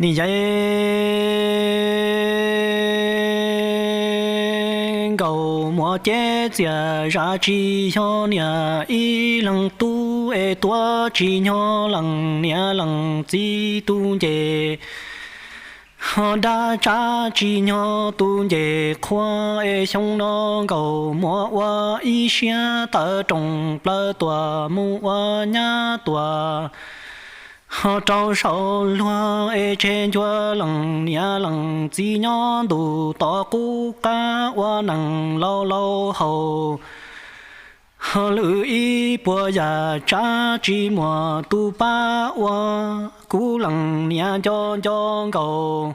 Nim yog nkaus muaj cev txias zam tsis yog niam ib leeg tub es tuav tsis nyog leej niam leej txiv tus nce, ho dab tsab tsis nyog tus nce qhua es xyoo no nkaus muaj ua ib siab tawv roos plaws tuaj mus ua nyab tuaj ho rau saum luag es tseg ncua leej niam leej txiv nyob ntuj tom qub qab ua neej laus laus haus. Ho lwm ib puas yam tsab tsis muaj tus pab ua kuv leej niam nco nco nkaus.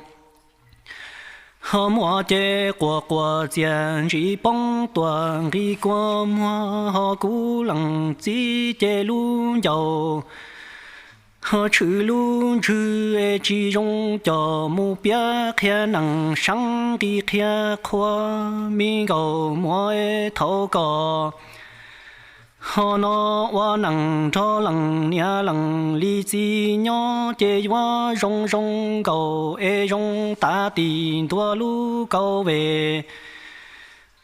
Ho muaj ces quas quas txias ntsis poob tuaj nqis kua muag ho kuv leej txiv ces lub ncauj ho tshwm lub ntswg es tsis zoo coj mus piav qhia neej seeb nqis qhia qhua. Me nkauj muam es thaum koj ho no ua neej nrog leej niam leej li txiv nyob ces yuav zoo zoo nkaus es zoo tas tim ntua lub kauj ve.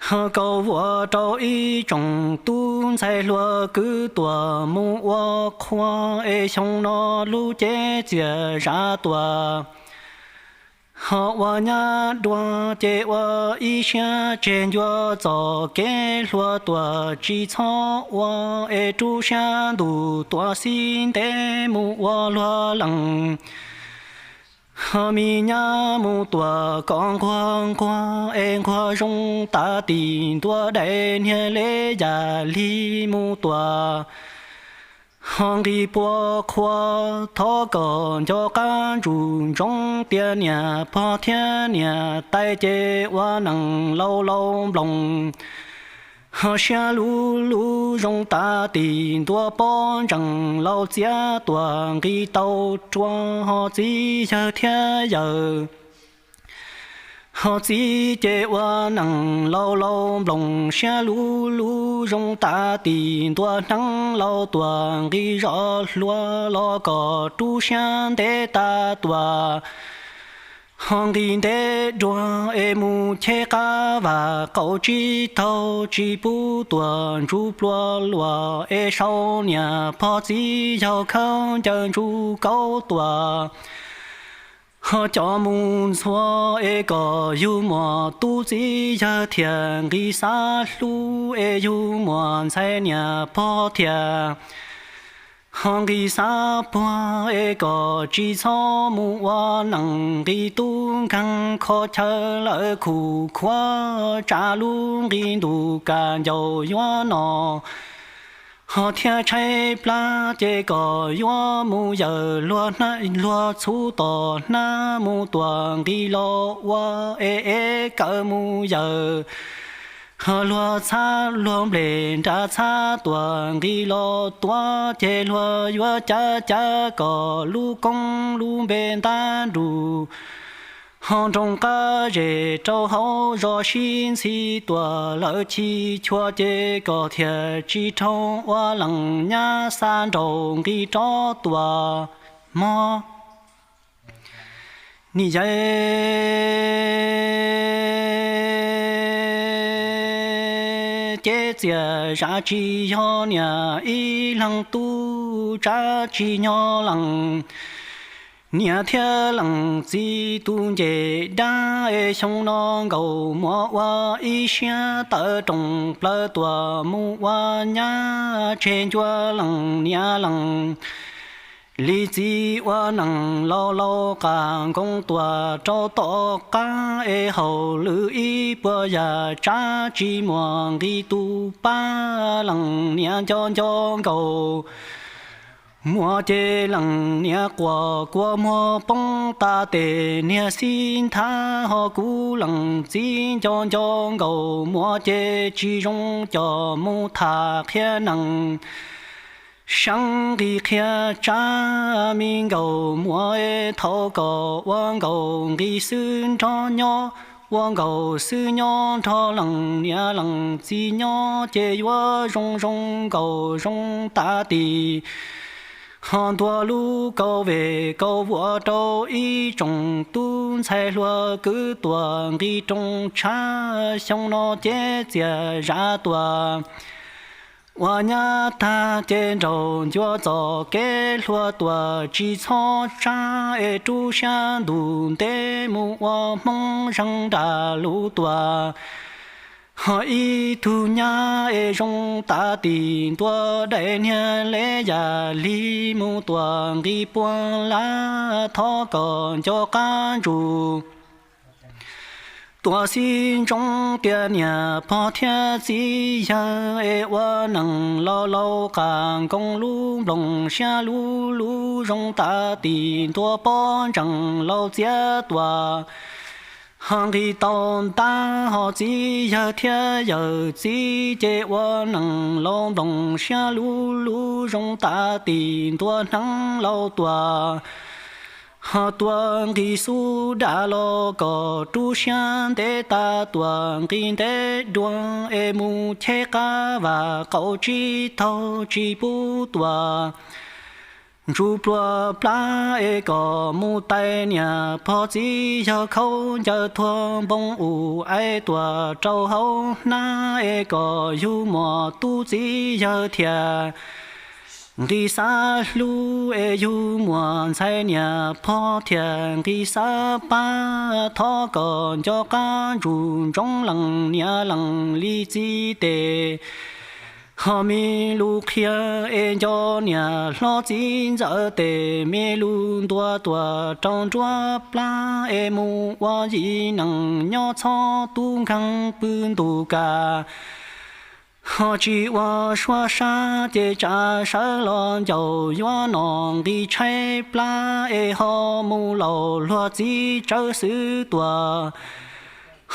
Ho kauj vuas rau ib tsoom tub ntxhais hluas kwv tuaj mus ua qhua es xyoo no lub cev txias zam tuaj ho ua nyab dua ces ua ib siab tseg ncua txoj kev hluas tuaj tsis txhob ua es rub siab ntuj tuaj xib ntev mus ua luag leej. Ho me nyab mus tuaj kom nquag nquag es nquag zoo tas tim ntua daim niag leb yam li mus tuaj ho nqis puas qhua. Thov koj nco qab ntsug ntsoov tias niam pog thiab niam tais ces ua neej laus laus nploos ho siab lug lug zoo tas tim ntua pob ntseeg laus txiav tuaj nqis tau rua ho txiv yawg thiab yawm ho txiv ces ua neej laus laus nploos siab lug lug zoo tas tim ntua hneev laus tuaj nqis zos hluas los kom rub siab ntev tas tuaj ho nqis ntev dua es mus cheb qab vam qaum tsib taug tsis pub tuaj ntsuj pluas luaj es sau niam pog txiv yaug khawb ncaws ntsuj kaub tuaj ho coj mus ntxhua es kom yug muaj tub txiv yawg thiaj nqis xav hlub es yug muaj ntxhais niam pog thiaj ho nqis xav puag es kom tsis txhob mus ua neej nqis tub nkeeg kho chaw lawm khuj khuav tsa lub nqi ntuj kaj ncauj yuav no ho thiab tshaib plab ces kom yuav mus yawm luag txhuv tom hnab mus tuaj nqis los ua es es kawm mus yawm ho luag txhab luag nplej nra txhab tuaj nqis los tuaj ces luag yuav cav cav kom lub koob lub npe ntab nrug ho nroog qab zes rau hauv zos sib ntxhi tuaj lawm chim chua ces kom thiaj tsis rhaub ua leej nyab xa nraug nqis rov tuaj mog. Nim yog cev txias zam tsis yog niam ib leeg tub tsab tsis nyog leej niam thiab leej txiv tus nce dab es xyoo no nkaus muaj ua ib siab tawv roos plaws tuaj mus ua nyab tseg ncua leej niam leej li txiv ua neej laus laus qab nkoos tuaj rau tom qab es haus lwm ib puas yam tsab tsis muaj nqis tus pab leej niam nco nco nkaus muaj ces leej niam quas kua muag poob tas tes niag xib nthab ho kuv leej txiv nco nco nkaus muaj ces tsis zoo coj mus tham qhia neej seeb nqis qhia tsab. Me nkauj muam es thaum koj ua nkaus nqis xwb nrog nyob ua nkaus xwb nyob nrog leej niam leej txiv nyob ces yuav zoo zoo nkaus zoo tas tim Ho ntuas lub kaus vej kaus vuas rau ib tsoom tub ntxhais hluas kwv tuam nqi rooj tshab xyoo no ces txias zam tuaj. Ua nyab tag ces nraug ncua txoj kev hluas tuaj tsis txhob tsab es rub siab ntuj ntev mus ua Hmoob zeeg nram lub tuaj. Ho ib tug nyab es zoo tas tim ntua daim niag le yam li mus tuaj nqi puag lab thov kom nco qab ntsug. Tuaj xib ntsoov tias niam pog thiab txiv yawg es ua neej laus laus qas nkoos lub nplooj siab lub lub zoo tas tim ntua pob ntseeg laus txiav tuaj. Ho nqi tau ntab ho txiv yawg thiab yawm txiv ces ua neej laus nplooj siab lub lub zoo tas tim ntua hneev laus tuaj. Ho tuaj nqi xub dam los kom rub siab ntev tas tuaj nqi ntev dua es mus cheb qab vam qaum tsib taug tsis pub tuaj. Ntsuj pluag plab es kom mus tais niam pog txiv yawg khaub ncaws thuag npoo ub ais tuaj rau hauv hnab es kom yug muam tub txiv yawg thiaj nqi xav hlub es yug muam ntxhais niam pog thiaj nqi xav pab thov kom nco qab ntsug ntsoov leej niam leej li txiv tes. Ho me lus qhia es nco niam hlob txiv ntxawm tes me lus ntuas tuaj rau nruab plab es mus ua yim neej nyob txhob tub nkeeg pw ntu kas. Ho tsis ua suab sab ces tsa sawv los ncauj yuav nom nqi tshaib plab es ho mus laus luag txiv tsawv xwb tuaj.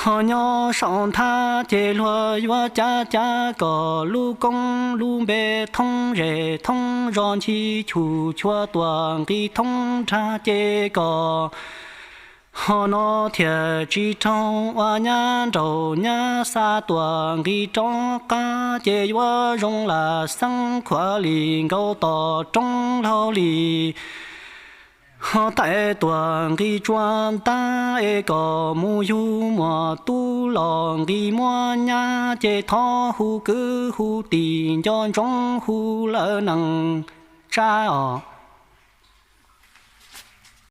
Ho nyob saum nthab ces luag yuav cav cav kom lub koob lub npe thoob zej thoob zos ncig chum chua tuaj nqi thoob nrag ces kom ho no thiaj tsis raug ua nyab nraug nyab xa tuaj nqi rov qab ces yuav zoo lam xeeb khuav li nkaus tom roob laug li. Ho tais tuaj nqi tsua ntab es kom mus yug muam tub los nqi muab nyab ces thov hu kwv hu tij nco ntsoov hu lawv neej tsa os.